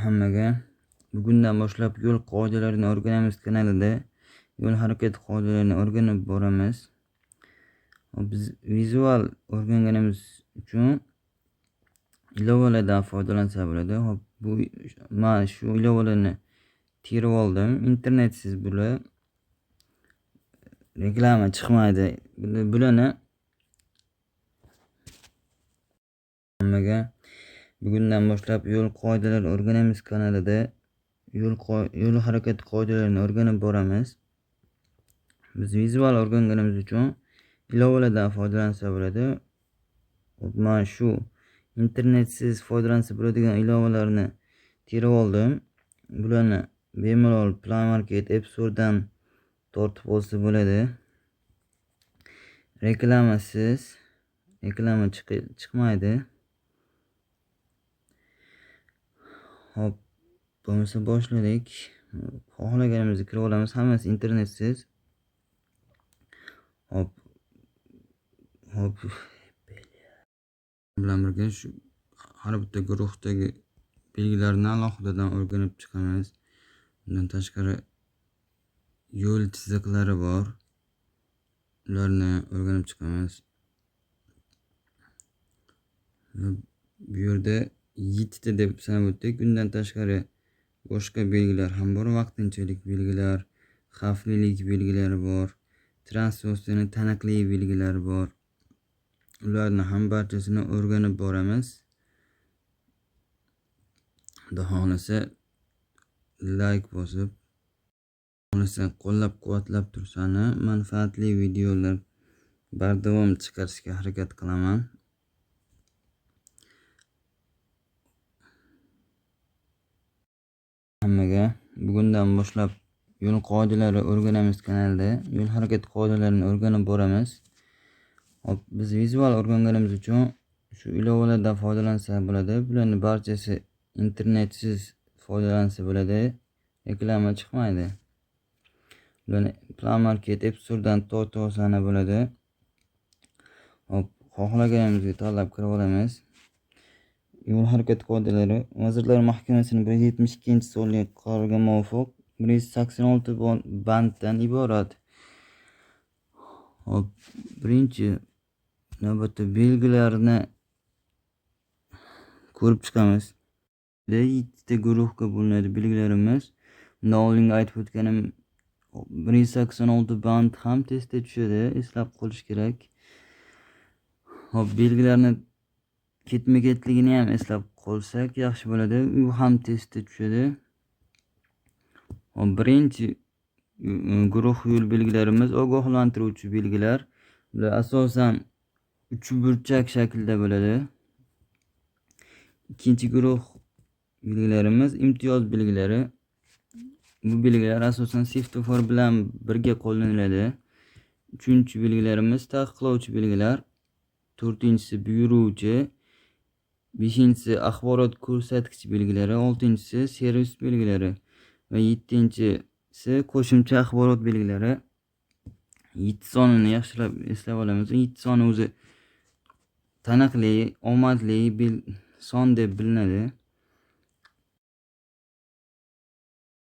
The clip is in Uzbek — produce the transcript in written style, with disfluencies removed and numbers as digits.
Hammaga bugundan boshlab yo'l qoidalarini o'rganamiz kanalida yo'l harakati qoidalarini o'rganib boramiz. Biz vizual o'rganganimiz uchun ilovalardan foydalansa bo'ladi. Hop, bu mana shu ilovalarni terib oldim. Internetsiz bular, reklama chiqmaydi. Bularni hammaga bugundan boshlab yo'l qoidalarini o'rganamiz kanalida yo'l harakati qoidalarini o'rganib boramiz. Biz vizual o'rganganimiz uchun ilovalardan foydalansa bo'ladi. Mana shu internetsiz foydalansa bo'ladigan ilovalarni terib oldim. Bularni bemalol Play Market, App Store'dan tortib olsa bo'ladi. Reklamasiz, reklama chiqmaydi. Hop, bo'lmasa boshladik. Xohlaganimizni kirib olamiz, hammasi internetsiz. Hop. Hop. Bilan birga shu har bitta guruhdagi belgilarni alohidadan o'rganib chiqamiz. Undan tashqari yo'l chiziqlari bor. Ularni o'rganib chiqamiz. Bu yerda 7 ta deb sanab o'tdik. Undan tashqari boshqa belgilar ham bor. Vaqtinchalik belgilar, xavflilik belgilari bor, transport taniqli belgilari bor. Ularni ham barchasini o'rganib boramiz. Xudo xohlasa like bosib, xohlasa qo'llab-quvvatlab tursani, manfaatli videolar bardavom chiqarishga harakat qilaman. Hammaga bugundan boshlab yo'l qoidalari o'rganamiz kanalida yo'l harakati qoidalarini o'rganib boramiz. Hop, biz vizual o'rganganimiz uchun shu ilovalardan foydalansa bo'ladi. Bularning barchasi internetsiz foydalansa bo'ladi. Reklama chiqmaydi. Bularni Play Market, App Store'dan tortib olsa bo'ladi. Hop, xohlaganimizga tanlab kirib olamiz. Yo'l harakati qoidalari Vazirlar Mahkamasining 172-sonli qaroriga muvofiq 186 banddan iborat. Hop, birinchi navbatda belgilarni ko'rib chiqamiz. 7 ta guruhga bo'linadi belgilarimiz. Bundan oldingi aytib o'tganim 186 band ham testda tushadi, eslab qolish kerak. Hop, belgilarni ketma-ketligini ham eslab qolsak yaxshi bo'ladi. U ham testda tushadi. Hop, birinchi guruh yo'l belgilarimiz ogohlantiruvchi belgilar. Bular asosan uchburchak shaklda bo'ladi. Ikkinchi guruh belgilarimiz imtiyoz belgilari. Bu belgilar asosan svetofor bilan birga qo'llaniladi. Uchinchi belgilarimiz taqiqlovchi belgilar. To'rtinchisi buyuruvchi, beshinchisi axborot ko'rsatkich belgilari, oltinchisi servis belgilari va yettinchisi qo'shimcha axborot belgilari. 7 sonini yaxshilab eslab olamiz. 7 soni o'zi taniqli, omadli son deb bilinadi.